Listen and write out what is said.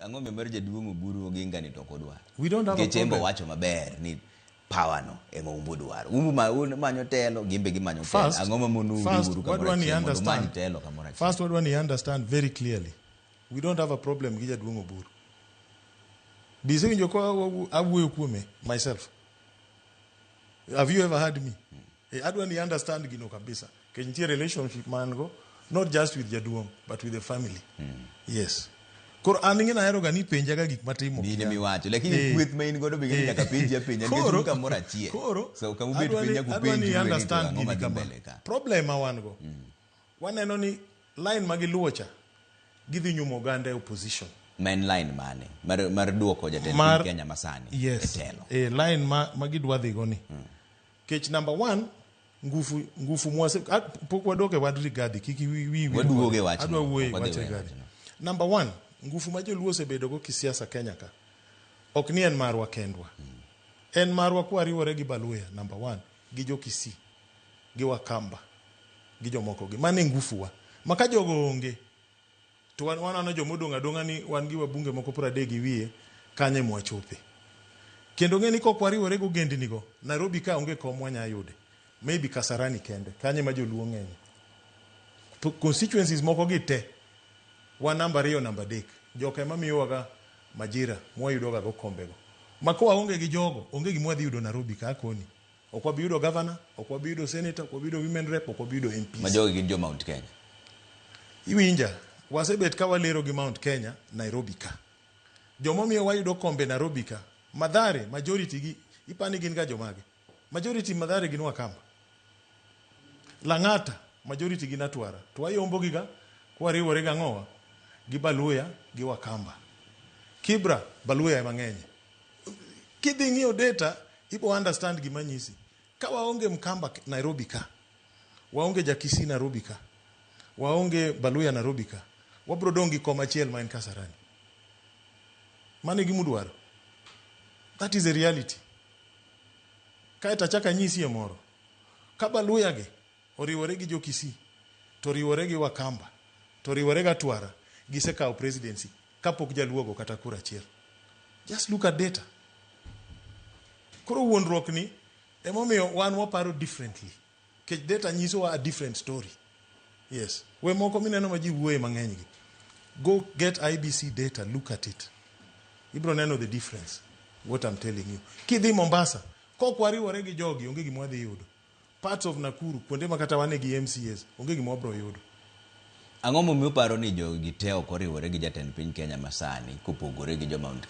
Ang'o miyo mar jaduong' Oburu Oginga ni to ok odwar? We don't have a Nikech en be problem. owacho maber ni power no ema Umbu dwaro. Umbu ma un manyo telo, gin be gimanyo telo. First, Ang'o ma monou first, riworu kamoro wadwa ni achiel mondo umany understand. telo kamoro achiel? First, wadwa ni understand very clearly. We don't have a problem gi jaduong' Oburu. Be isewinjo ka awuoyo kuome myself? Have you ever heard me? Adwa ni understand gino kabisa. Nikech nitie relationship ma an go, not just with jaduong', but with the family. Yes. Koro an ing'e nahero ga ni ipenja ga gik matimo. Mine kia. miwacho, lakini kweth ma in godo be ing'e ni nyaka penji apenja nikech un kamoro achiel. Koro, So kama ubet adwa piny ni, nyaka adwa upenjru ni ni to understand ang'o gini madhi kama. mbele ka. Problem ma wan go. Waneno ni line ma giluwo cha, gidhi nyumo oganda e opposition. Ma en line mane? Mar duoko jatend Mar, piny Kenya masani yes, e telo. Line ma gidwa dhigo ni. Kech number one, ngufu mwase, pok wadok e wad Rigathi, kik wi Waduoge wachno. Adwa wuoye Ok wadhi wach weyo Rigathi. wachno. Number one, ngufu ma joluo osebedo go kisiasa Kenya ka, ok ni en marwa kendwa. En marwa kwariwore gi Baluya, number one, gi jo Kisii, gi Wakamba, gi jomoko gi. Mano e ngufu wa. Ma ka jogo onge, to waneno jomodong' adong'a ni wan gi wabunge moko 30 gi wiye, kanye mwachope. Kendo ng'e ni kok wariwore go ogendni go, Nairobi ka onge kom wanya yude. Maybe Kasarani kende, kanye ma joluo ng'enye. Constituencies moko gi te, wan namba 2 namba 3. Joka ema miyowaga majira mwayudoga go kombego. Ma ka waonge gi jogo, onge gima wadhi yudo Nairobi ka koni. Ok wabi yudo governor, ok wabi yudo senator, ok wabi yudo women rep, ok wabi yudo MPs. Ma jogi gin jo Mount Kenya. Iwinja, wasebet ka walero gi Mount Kenya, Nairobi ka. Jomomiyo wayudo kombe Nairobi ka, Mathare, majority gi, ipani gin ga jomage? Majority Mathare gin Wakamba. Lang'ata, majority gin Atwara. To wayombo gi ga, kwariwore gi ang'owa? Gi Baluya, gi Wakamba. Kibra, Baluya ema ng'enye. Kidhi ng'iyo data, ibo understand gima nyisi. Ka waonge Mkamba Nairobi ka, waonge Jakisii Nairobi ka, waonge Baluya Nairobi ka, wabro dong' gi kom achiel ma en Kasarani. Mano e gima udwaro. That is a reality. Kaeto achak anyisie moro. Ka Baluya gi oriwore gi jo Kisii, to oriwore gi Wakamba, to oriwore gi Atwara, gisekawo presidency kapok jaluo ogo kata kura achiel. Just look at data. Koro wuondruok ni emomiyo wan waparo differently. Kech data nyisowa a different story. Yes. We moko mineno ma ji wuoye mang'eny gi. Go get IBC data, look at it. Ibro neno the difference. What I'm telling you. Kidhi Mombasa, kok wariwore gi jogi, onge gima wadhi yudo. Parts of Nakuru, kuonde ma kata wane gi MCAs, onge gima wabro yudo. Ang'o momiyo uparo ni jogi te ok oriwore gi jatend piny Kenya masani kopogore gi jo Mount Kenya?